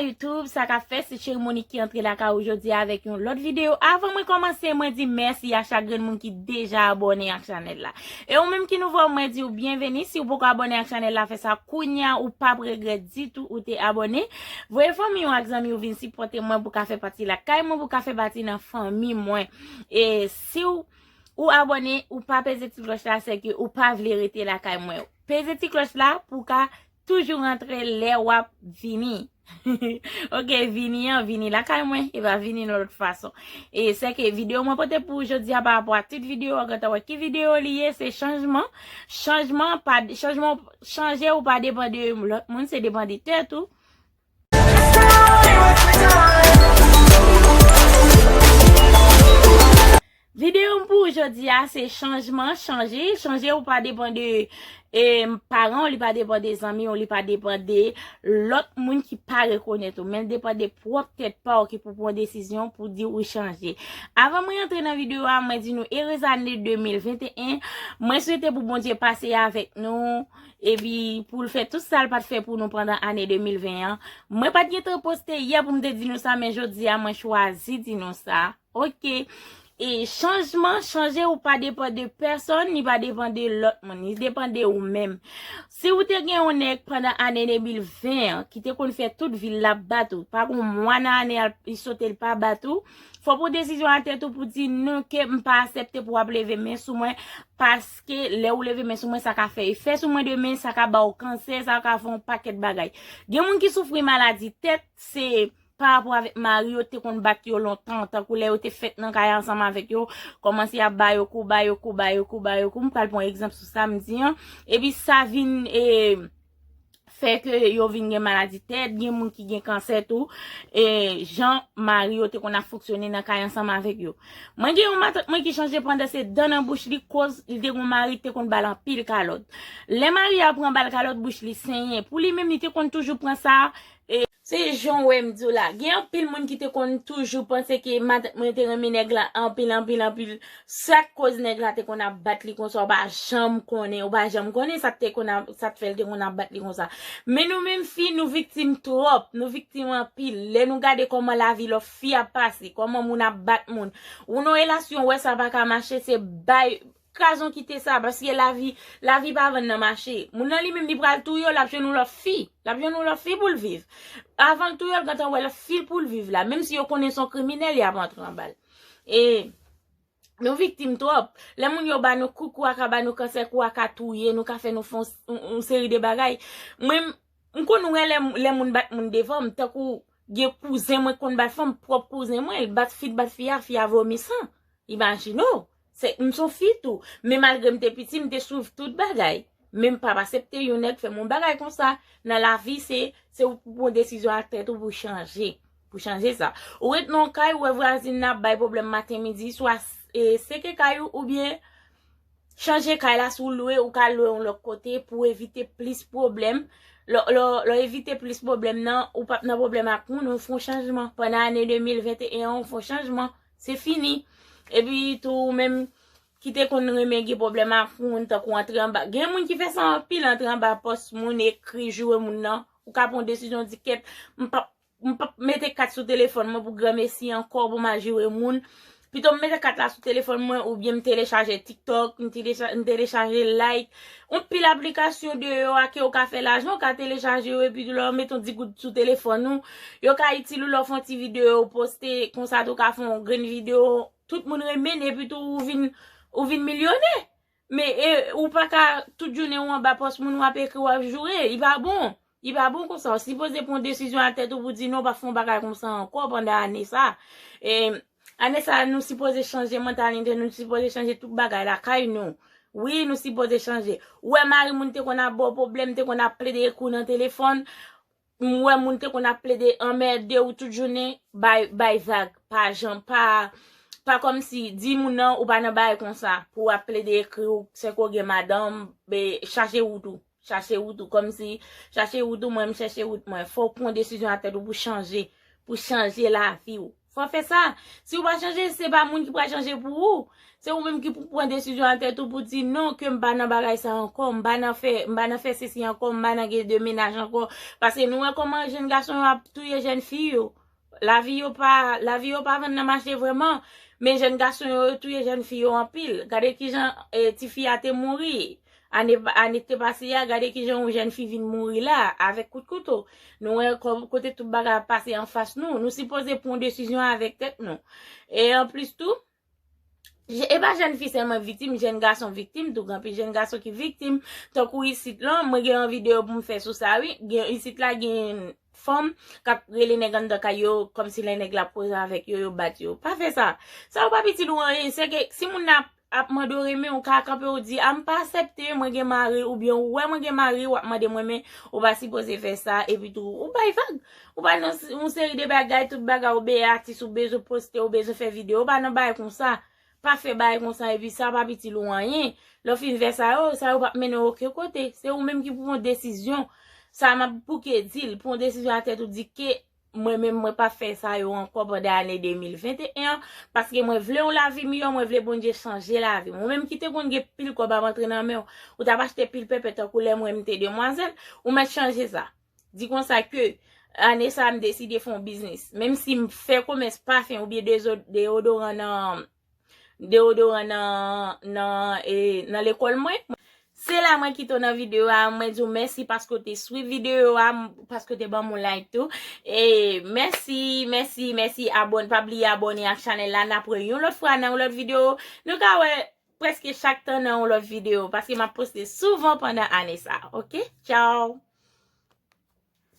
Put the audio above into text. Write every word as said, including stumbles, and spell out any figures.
YouTube, sa k ap fèt? Se Cheri Monique ki antre lakay ou jodi a avèk yon lòt videyo. Avan mwen kòmanse, mwen di mèsi a chak grenn moun ki deja abòne ak chanèl la. E ou menm ki nouvo, mwen di w byenveni. Si w poko abòne ak chanèl la, fè sa kounya, ou p ap regrèt ditou ou te abòne. Voye fanmi w ak zanmi w vin sipòte mwen pou ka fè pati lakay mwen, pou ka fè pati nan fanmi mwen. E si w ou abòne, ou pa peze ti klòch la, se ke ou pa vle rete lakay mwen. Peze ti klòch la pou ka toujou rantre lè w ap vini. Ok, vini an, vini lakay mwen, e pa vini nan lòt fason. E se ke videyo mwen pote pou jodi a pa rapò a tit videyo a, gentan wè ki videyo li ye, se chanjman. Chanjman, pa, chanjman, chanje ou pa depann de lòt moun, se depann de tèt ou. Videyo m pou jodi a se chanjman, chanje. Chanje ou pa depann de e, paran w, li pa depann de zanmi w, li pa depann de lòt moun ki pa rekonèt ou, men l depann de pwòp tèt pa w ki pou pran desizyon pou di ou chanje. Avan mwen antre nan videyo a, mwen di nou erez ane de mil venteyen. Mwen swete pou Bondye pase avèk nou, epi pou l fè tout sa l pa t fè pou nou pandan ane de mil ven an. Mwen pa t gen tan poste yè pou m te di nou sa, men jodi a mwen chwazi di nou sa. Ok. E chanjman, chanje ou pa depann de pèsòn, ni pa depann de lòt moun, ni depann de ou menm. Si ou te gen yon nèg pandan ane de mil ven an ki te konn fè tout vi l ap bat ou, pa gon mwa nan ane a li sote l pa bat ou, fò w pran desizyon a tèt ou pou di non, ke m pa aksepte pou w ap leve men sou mwen, paske lè ou leve men sou mwen, sa ka fè efè sou mwen demen, sa ka ba w kansè, sa ka fè yon pakèt bagay. Gen moun ki soufri maladi tèt, se pa rapò avèk mari yo te konn bat yo lontan, tankou lè yo te fèt nan kay ansanm avèk yo, kòmanse ap ba yo kou, ba yo kou, ba yo kou, ba yo kou. M pral pran egzanp sou sa m di an. Epi sa vin e, fè ke yo vin gen maladi tèt, gen moun ki gen kansè tou, e jan mari yo te konn ap fonksyone nan kay ansanm avèk yo. Mwen gen yon matant mwen ki chanje pandan se dan nan bouch li, koz li te gon mari ki te konn ba l anpil kalòt. Lè mari a pran ba l kalòt, bouch li senyen. Pou li menm, li te konn toujou pran sa, e se jan w wè m di w la. Gen anpil moun ki te konn toujou panse ke matant mwen te renmen nèg la anpil, anpil, anpil. Sa k koz nèg la te konn ap bat li konsa, ou pa janm konnen, ou pa janm konnen sa k te konn ap, sa k fè l te konn ap bat li konsa. Men nou menm fi, nou viktim twòp, nou viktim anpil. Lè nou gade kòman lavi lòt fi ap pase, kòman moun ap bat moun. Ou nan relasyon, ou wè sa pa ka mache, se bay, krazon kite sa, paske lavi, lavi pa vann nan mache. Moun nan li menm, li pral touye w, l ap jwenn yon lòt fi. L ap jwenn yon lòt fi pou l viv. Avan l touye w, l gentan wè lòt fi pou l viv la. Menm si yo konnen se yon kriminèl, y ap antre anba l. E nou viktim twòp. Lè moun yo ba nou kou, kou a ka ba nou kansè, kou a ka touye nou, ka fè nou fè yon, yon, yon seri de bagay. Mwen, m konn wè lè, lè moun bat moun devan m, tankou gen kouzen mwen k konn bat fanm, pwòp kouzen mwen, l bat fi, l bat fi a, fi a vomi san. Imajine w, se, m se yon fi tou. Men malgre m te piti, m te swiv tout bagay. Men m p ap aksepte yon nèg fè m yon bagay konsa. Nan lavi, se, se ou pou pran desizyon ak tèt ou pou chanje. Pou chanje sa. Ou ret nan yon kay, ou wè vwazin nan ap bay pwoblèm maten, midi, swa, e, seke kay ou, oubyen chanje kay la, si w lwe, ou ka lwe yon lòt kote pou evite plis pwoblèm. Lè, lè, lè w evite plis pwoblèm nan, ou p ap nan pwoblèm ak moun, ou fè yon chanjman. Pandan ane de mil venteyen an, ou fè yon chanjman. Se fini. Epi tou, ou menm ki te konn renmen gen pwoblèm ak moun, tankou antre anba. Gen moun ki fè sa anpil, antre anba pòs moun, ekri, joure moun nan. Ou ka pran yon desizyon, di, "Kèt, m p ap, m p ap mete kat sou telefòn mwen pou granmesi ankò, pou m al joure moun. Pito m mete kat la sou telefòn mwen, oubyen m telechaje TikTok, m telecha-, m telechaje Like." Yon pil aplikasyon deyò a ke ou ka fè lajan, ou ka telechaje yo, epi lè w mete yon di goud sou telefòn ou, yo ka itil ou lè w fè yon ti videyo, ou poste, konsa tou ou ka fè yon grenn videyo, tout moun renmen l, epi tou ou vin, ou vin milyonè. Men, e, ou pa ka tout jounen ou anba pòs moun, w ap ekri, w ap joure. Li pa bon. Li pa bon konsa. Ou sipoze pran desizyon a tèt ou pou di non, w p ap fè yon bagay konsa ankò pandan ane sa. E, ane sa, nou sipoze chanje mantalite, nou sipoze chanje tout bagay lakay nou. Wi, nou sipoze chanje. Ou wè mari moun te konn ap ba w pwoblèm, te konn ap plede ekri w nan telefòn. M wè moun te konn ap plede anmède w tout jounen, bay, bay vag, pa jan, pa, pa kòmsi, di moun nan ou pa nan bagay konsa, pou w ap plede ekri w, se ke w gen madanm, be, chache wout ou, chache wout ou, kòmsi, chache wout ou, mwen m chèche wout mwen. Fò w pran desizyon a tèt ou pou chanje, pou chanje lavi w, Fò fè sa. Si w pa chanje, se pa moun ki pral chanje pou ou. Se ou menm ki pou pran desizyon a tèt ou pou di non, ke m pa nan bagay sa ankò, m pa nan fè, m pa nan fè sesi ankò, m pa nan gen de mennaj ankò. Paske nou wè kòman jèn gason yo ap touye jèn fi yo. Lavi yo pa, lavi yo pa vann nan mache vrèman. Men jèn gason yo, yo touye jèn fi yo anpil. Gade kijan eh, ti fi a te mouri. Ane, ane te pase a, gade kijan yon jèn fi vin mouri la, avèk kout kouto. Nou wè kò- kote tout bagay ap pase anfas nou. Nou sipoze pran yon desizyon avèk tèt nou. E anplis tou, je- e pa jèn fi sèlman viktim, jèn gason viktim tou. Gen anpil jèn gason ki viktim. Tankou isit lan, mwen gen yon videyo pou m fè sou sa, wi. Gen, isit la, gen fanm k ap rele nèg anndan kay yo, kòmsi lè nèg la ap koze avèk yo, yo bat yo. Pa fè sa. Sa yo p ap itil ou anyen. Se ke si moun nan ap, ap mande w renmen, ou ka kanpe ou di, a m pa aksepte, mwen gen mari, oubyen ou wè mwen gen mari, w ap mande m renmen, ou pa sipoze fè sa, epi tou, ou bay vag. Ou bay nan s- yon seri de bagay, tout bagay, oubyen atis, ou bezwen poste, ou bezwen fè videyo, ou pa nan bagay konsa. Pa fè bagay konsa, epi sa p ap itil ou anyen. Lè w fin fè sa yo, sa yo p ap mennen w okenn kote. Se ou menm ki pou pran desizyon. Sa m ap bouke di l, pran desizyon a tèt ou di ke mwen menm mwen pa fè sa yo ankò pandan ane de mil venteyen an, paske mwen vle yon lavi miyò, mwen vle Bondye chanje lavi m. Ou menm ki te konn gen pil kòb ap antre nan men w, ou t ap achte pil pèpè tankou lè mwen m te demwazèl, ou mèt chanje sa. Di konsa ke ane sa a m deside fè yon biznis. Menm si m fè komès pafen oubyen dezo- deodoran nan deodoran nan nan e, nan lekòl mwen. Se la mwen kite w nan videyo a, mwen di w mèsi paske w te swiv videyo a, m- paske w te ban m yon like tou. E mèsi, mèsi, mèsi, abòn, pa bliye abòne ak chanèl la, n ap wè yon lòt fwa nan yon lòt videyo. Nou ka wè prèske chak tan nan yon lòt videyo, paske m ap poste souvan pandan ane sa, oke? Tchao!